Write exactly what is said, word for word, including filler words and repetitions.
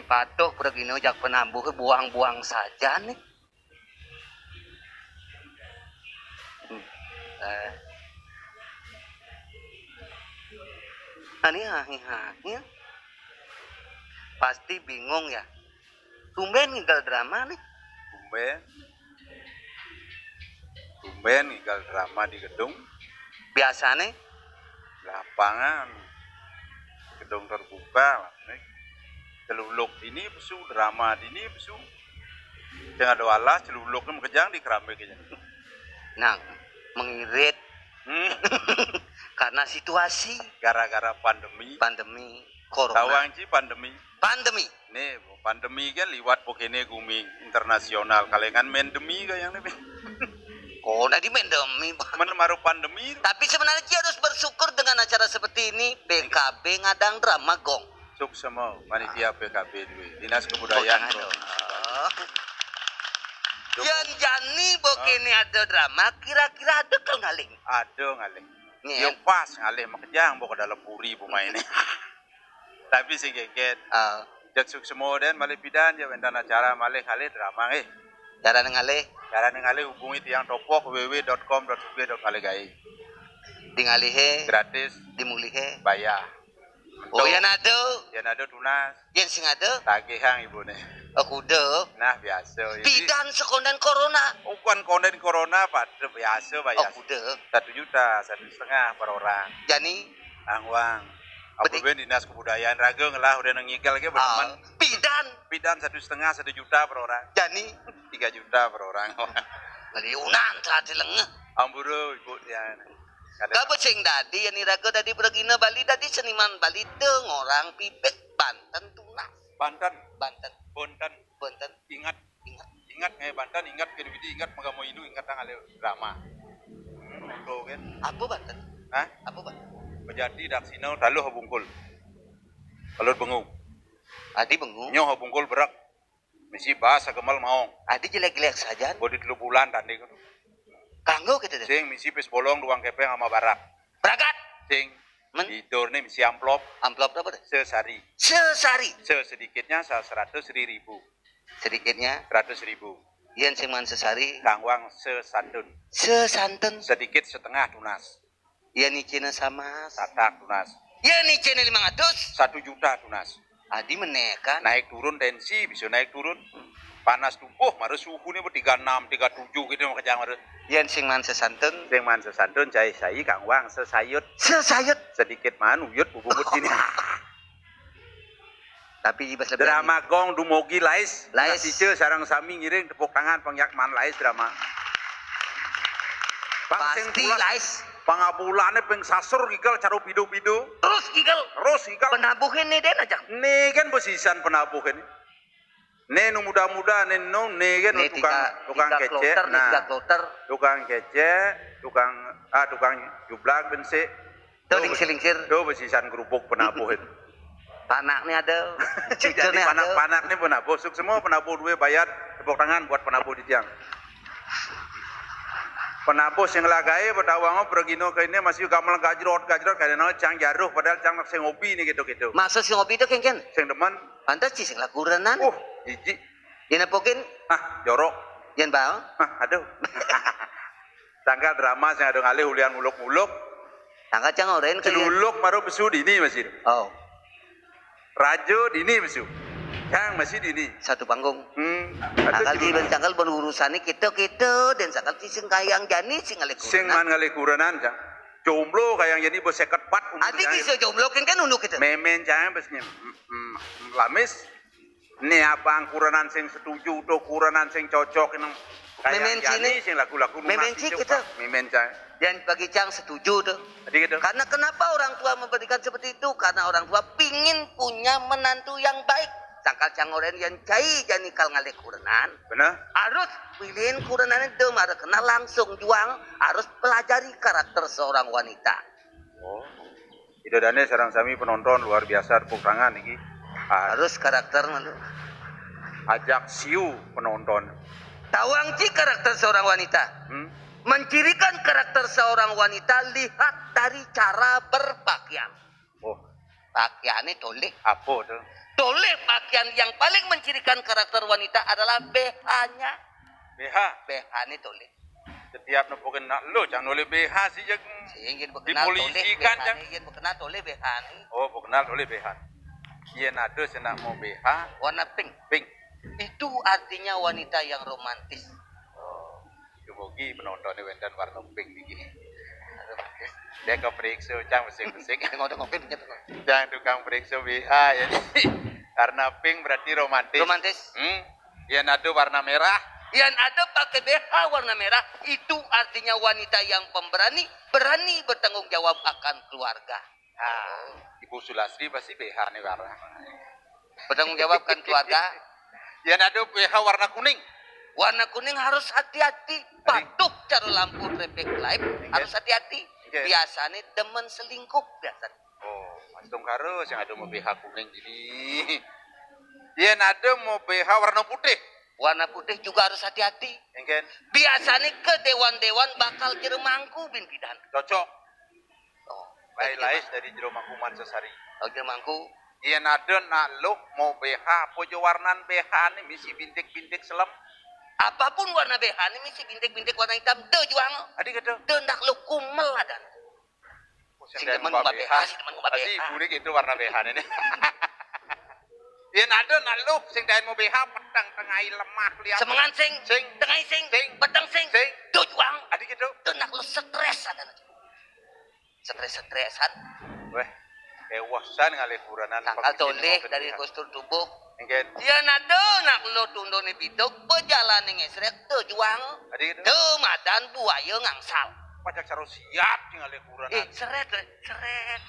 Patuh pragina jak penabuh buang-buang saja nih. Hmm. Eh. Ani hahih-hahih. Pasti bingung ya. Tumben ngigal drama nih. Tumben. Tumben ngigal drama di gedung. Biasane lapangan, gedung terbuka, nih. Celuluk ini pesu, drama ini pesu. Sing ada alas, celuluk makejang di keramik aja. Nah, mengirit. Hmm. Karena situasi. Gara-gara pandemi. Pandemi corona. Tawang ci pandemi. Pandemi. Nih, pandemi kan liwat begini gumi internasional. Kalengan mendemi kayak ini. Kok tadi mendemi, Pak? Men maru pandemi. Tapi sebenarnya ci harus bersyukur dengan acara seperti ini. B K B ngadang drama gong. Suksema panitia B K B dua, Dinas Kebudayaan. Oh, jangan dong. Provinsi Bali. Yang jani begini ada drama, kira-kira ada kal ngalih? Ada ngalih. Nih, ya pas ngalih makejang bok dalam puri pemainnya. Tapi sing geget. Ah. Jak suksema den malih pidan ya wentan acara malih ngalih drama eh. Cara ngalih. Cara ngalih hubungi tiang topok w w w dot com dot u g dot ngalih gae. Di ngalihe. Gratis. Di mulihe. Bayar. Oh, yen ada. Yen ada tunas. Yen sing ada. Tagihang ibune. Oh, kuda. Nah, biasa. Pidan sekonden corona. Bukan konden corona, Pak. Biasa, Pak. Oh, ya. Kuda. Satu juta, satu setengah per orang. Jani. Angwang. Apa ben Dinas Kebudayaan raga ngelah udah ngigal ke beneman. Pidan. Pidan satu setengah, satu juta per orang. Jani. Tiga juta per orang. Ngeliunan saat dilengeh. Amburu, Ibu, ya. Kapa sing dadi yen iraga dadi pragina Bali, dadi seniman Bali, deng orang pipit Banten tunas. Banten. Banten. Bonten. Bonten. Ingat. Ingat. Ingat ngai Banten, ingat ke duwiti, ingat magama Hindu, ingat nang ale drama. Oke. Apa Banten? Hah? Apa Banten? Pejati daksina taluh bungkul. Kalut bengu. Adi bengu. Nyoh bungkul berak. Misi bas sagemal maong. Adi jelek-jelek sajan. Bodi telu bulan tanding. Kanggo kita deh. Sing misi pis bolong duang kepeng sama barak. Beragat. Sing. Men. Tidur nih misi amplop. Amplop apa deh? Sesari. Sesari. Se sedikitnya sa seratus ri ribu. Sedikitnya. Seratus ribu. Yen sing man sesari. Kangwang sesantun. Sesantun. Sedikit setengah tunas. Yen icine sama. Satak tunas. Yen icine lima ratus. Satu juta tunas. Adi menekan. Naik turun tensi bisa naik turun. Panas tubuh mara suhune tiga enam, tiga tujuh gitu makejang mara. Yen sing man sesantun. Sing man sesantun cai sai kangwang sesayut. Sesayut. Sedikit man uyut bubungut sini. Tapi bas lebih drama gong dumogi lais. Lais. Sica sareng sami ngiring tepuk tangan pangyak man lais drama. Pasti pulas, lais. Pangabulane ping sasur gigal caro pido-pido. Terus gigal. Terus gigal. Penabuhin nih den aja. Nih kan besisan penabuhin. Nih nu muda-muda nih nu nih kan nih tukang tiga, tukang tiga kecek. Kloter, nih nah. Tiga kloter. Tukang kecek, tukang ah tukang jublak bensik. Tuh, lingsir-lingsir. Tuh, besisan kerupuk penabuh itu. Panaknya ada. Jadi cucurnya ada. Panak-panak nih penabuh. Suk semua penabuh duwe bayar. Tepuk tangan buat penabuh di tiang. Penabuh sing lagae petawang pergino ke ini masih gamal gajrot gajrot kayak no cang jaruh padahal cang sing ngopi nih gitu gitu. Masa sing ngopi itu kengken? Sing demen. Pantas sih sing lakurenan. Uh, jijik. Yen apokin? Ah, jorok. Yen bal? Ah, aduh. Tanggal drama sing ada ngalih ulian muluk-muluk. Tanggal cang oren ke celuluk maro pesu dini masih. Oh. Raja dini pesu. Cang masih dini. Satu panggung. Hmm. Tanggal di ben tanggal ben urusane kita-kita dan sakal sing kayang jani sing ngalih kurenan. Sing man ngalih kurenan cang. Jomblo kayang jani bos seket pat. Adi bisa jomblo kan kan unduk kita. Memen cang bes nyem. Hmm, hmm, lamis. Nih abang kurenan sing setuju tuh kurenan sing cocok ini. Memen sini sing lagu-lagu memen sih kita. Memen cang. Dan bagi cang setuju tuh. Jadi gitu. Karena kenapa orang tua memberikan seperti itu? Karena orang tua pingin punya menantu yang baik. Sangkal cang oren yang cai jani kal ngalih kurenan. Benar. Harus pilihin kurenan itu mara kena langsung juang harus pelajari karakter seorang wanita. Oh. Ida dane sareng sami penonton luar biasa tepuk tangan iki. Ah, harus karakter mantu. Ajak siu penonton. Tawang ci karakter seorang wanita. Hmm? Mencirikan karakter seorang wanita lihat dari cara berpakaian. Oh. Pakaiannya tolih. Apa tuh? Tolih, pakaian yang paling mencirikan karakter wanita adalah B H-nya. B H. B H ni tolih. Setiap nepukin nak lo, jangan oleh BH sih, jeng. Sing yen bekenal tolih Dipolisikan, B H Cang. Ni, yen bekenal tolih B H ni. Oh, bekenal oleh B H. Yen ada sing nak mau B H, Warna pink. Pink. Itu artinya wanita yang romantis. Oh, dumugi penontonnya wénten warna pink niki. Dia keperiksa, Cang, besik-besik. Ngono ngopi gitu. Cang, tukang periksa B H ya. Warna pink berarti romantis. Romantis. Hmm. Yen ada warna merah. Yang ada pakai B H warna merah, itu artinya wanita yang pemberani, berani bertanggung jawab akan keluarga. Nah, Ibu Sulastri pasti B H nih warna. Bertanggung jawabkan keluarga. Yen ada B H warna kuning. Warna kuning harus hati-hati. Patuh cara lampu traffic light harus hati-hati. Oke. Biasanya demen selingkuh biasanya. Oh, Mas Tungkara yang ada mau B H kuning gini. Yen ada mau B H warna putih. Warna putih juga harus hati-hati. Engken Biasanya ke dewan-dewan bakal jeremangku bin bidan. Cocok. Oh, Baik, lais dari jero mangkuman sesari. Oh, jeremangku. Yen ada nak lo mau B H, apa aja warnan B H ini misi bintik-bintik selem. Apapun warna B H ini misi bintik-bintik warna hitam, de juang. Adi gitu. De ndak lo kumel ada. Sing demen ngubah B H, sing demen ngubah Pasti B H. Ibu ini gitu warna B H ini. Yen ada nak lo sing daen mau B H, peteng tengai lemah lihat. Semengan sing, Sing. Tengah sing, Sing. Peteng sing, Sing. De juang. Adi gitu. De ndak lo stres ada. Stres-stresan. Weh, ewasan ngalih kuranan. Tanggal tolih dari postur tubuh. Engken. Yen ada nak lo tundone biduk, pejalane ngesrek, de juang. Adi gitu. De madan buaya ngangsal. Pajak caro siat ngalih kuranan. Eh, seret, seret.